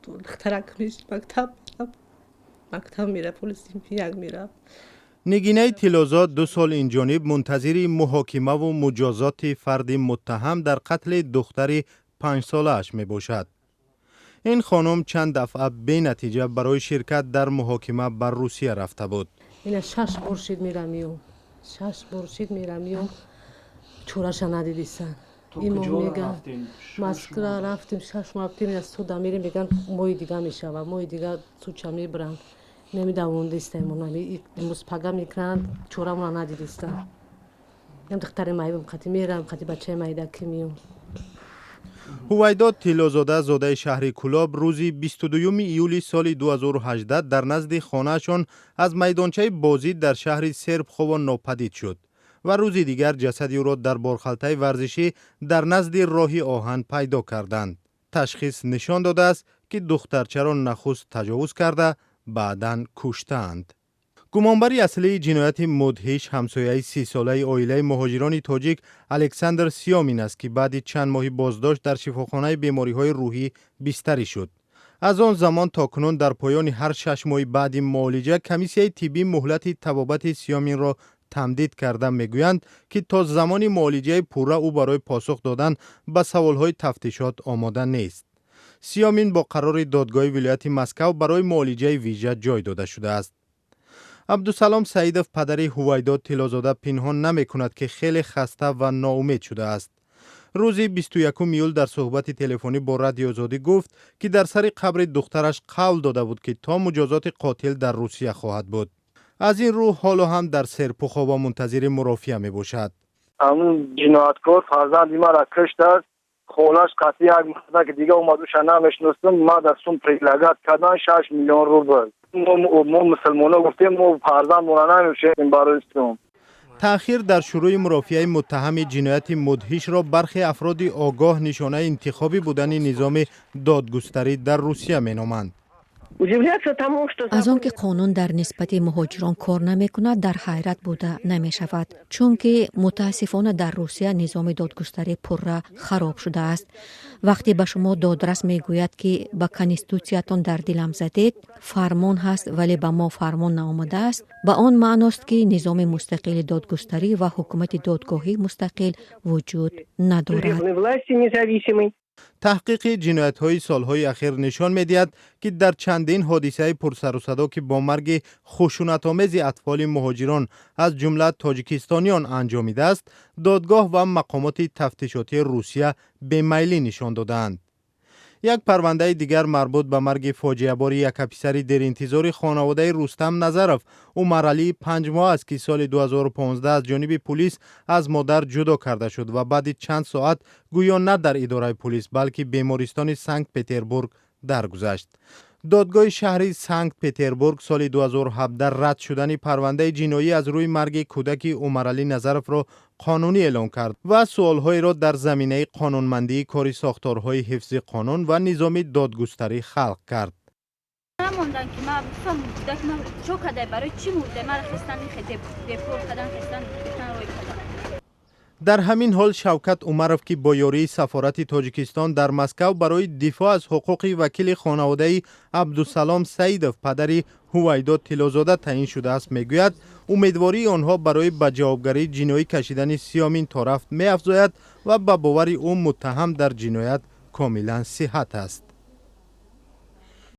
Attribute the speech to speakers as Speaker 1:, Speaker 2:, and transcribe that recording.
Speaker 1: Духтарак мактаб мерафт, мактаб мерафт, ҳоли синфи як мерафт.
Speaker 2: Нигинаи Тиллозод 2 сол инҷониб мунтазири муҳокимаву муҷозоти фарди муттаҳам дар қатли духтари 5-солааш мебошад. Ин хонум чанд дафъа бенатиҷа барои ширкат дар муҳокима ба Русия рафта буд.
Speaker 1: Ина шаш бор шид мерамиём, шаш бор шид мерамиём, чораша надидисан. Имо меган, Москва рафтем, шаш моҳ рафтем, ина суда мерем, меган, моҳи дига мешава, моҳи дига суча мебаранд. Намедавондистем, имрӯз пага мекунанд, чорамона надидистан. Ям духтари майбам қати мерам, қати бачаи майдаки миём.
Speaker 2: Ҳувайдод Тиллозода, зодаи шаҳри Кӯлоб, рӯзи 22 июли соли 2018 дар назди хонаашон аз майдончаи бозӣ дар шаҳри Серпухово нопадид шуд ва рӯзи дигар ҷасади ӯро дар борхалтаи варзишӣ дар назди роҳи оҳан пайдо карданд. Ташхис нишон додааст, ки духтарчаро нахуст таҷовуз карда, баъдан куштаанд. Гумонбари аслии ҷинояти мудҳиш ҳамсояи 30-солаи оилаи муҳоҷирони тоҷик Александр Сиёмин аст, ки баъди чанд моҳи боздошт дар шифохонаи бемориҳои рӯҳӣ бистарӣ шуд. Аз он замон то кунун дар поёни ҳар 6 моҳи баъди муолиҷа комиссияи тиббӣ муҳлати табобати Сиёминро тамдид карда, мегӯянд, ки то замони муолиҷаи пурра ӯ барои посух додан ба саволҳои тафтишот омода нест. Сиёмин бо қарори додгоҳи вилояти Москав барои муолиҷаи вижа ҷой дода шудааст. Абдусалом Саидов, падари Ҳувайдод Тиллозода, пинҳон намекунад, ки хеле хаста ва ноумед шудааст. Рӯзи 21 июл дар суҳбати телефонӣ бо Радиоозодӣ гуфт, ки дар сари қабри духтараш қавл дода буд, ки то муҷозоти қотил дар Русия хоҳад буд. Аз ин рӯ ҳоло ҳам дар Серпухова мунтазири мурофиа мебошад.
Speaker 3: Ҳамун ҷинояткор фарзанди маро куштааст. Холаш қатъи як мардаки дига омад, уша намешиностам. Ма дар сум предлагать кардан 6 миллион рубл. Мо мусулмоно гуфтем, мо фарзандмона намешем барои сум.
Speaker 2: Таъхир дар шурӯи мурофиаи муттаҳами ҷинояти мудҳишро бархе афроди огоҳ нишонаи интихобӣ будани низоми додгустарӣ дар Русия меноманд.
Speaker 4: Аз он ки қонун дар нисбати муҳоҷирон кор намекунад, дар ҳайрат буда намешавад, чунки мутаассифона дар Русия низоми додгустарӣ пурра хароб шудааст. Вақте ба шумо додрас мегӯяд, ки ба конститутсиятон дар дилам задед, фармон ҳаст, вале ба мо фармон наомадааст, ба он маъност, ки низоми мустақили додгустарӣ ва ҳукумати додгоҳӣ мустақил вуҷуд надорад.
Speaker 2: Таҳқиқи ҷиноятҳои солҳои ахир нишон медиҳад, ки дар чандин ҳодисаи пурсарусадо, ки бо марги хушунатомези атфоли муҳоҷирон, аз ҷумла тоҷикистониён, анҷомидааст, додгоҳ ва мақомоти тафтишотии Русия бемайлӣ нишон додаанд. Як парвандаи дигар марбут ба марги фоҷиабори якаписари деринтизори хонаводаи Рустам Назаров, Умаралии 5-моҳ аст, ки соли 2015 аз ҷониби пулис аз модар ҷудо карда шуд ва баъди чанд соат гӯё на дар идораи пулис, балки бемористони Санкт Петербург даргузашт. Додгоҳи шаҳри Санкт Петербург соли 2017 рад шудани парвандаи ҷиноӣ аз рӯи марги кӯдаки Умаралӣ Назаровро қонунӣ эълон кард ва суолҳоеро дар заминаи қонунмандии кори сохторҳои ҳифзи қонун ва низоми додгустарӣ халқ кард.
Speaker 5: Намондан, ки ма гуфтам, кӯдак ма чо кадай, барои чӣ мурда? Мара хестан, депорт кардан, хестан гуфтан, рой кардан.
Speaker 2: Дар ҳамин ҳол Шавкат Умаров, ки бо ёрии сафорати Тоҷикистон дар Москав барои дифоъ аз ҳуқуқи вакили хонаводаи Абдусалом Саидов, падари Ҳувайдод Тиллозода, таъин шудааст, мегӯяд, умедвории онҳо барои ба ҷавобгарии ҷиноӣ кашидани Сиёмин торафт меафзояд ва ба бовари ӯ муттаҳам дар ҷиноят комилан сиҳат аст.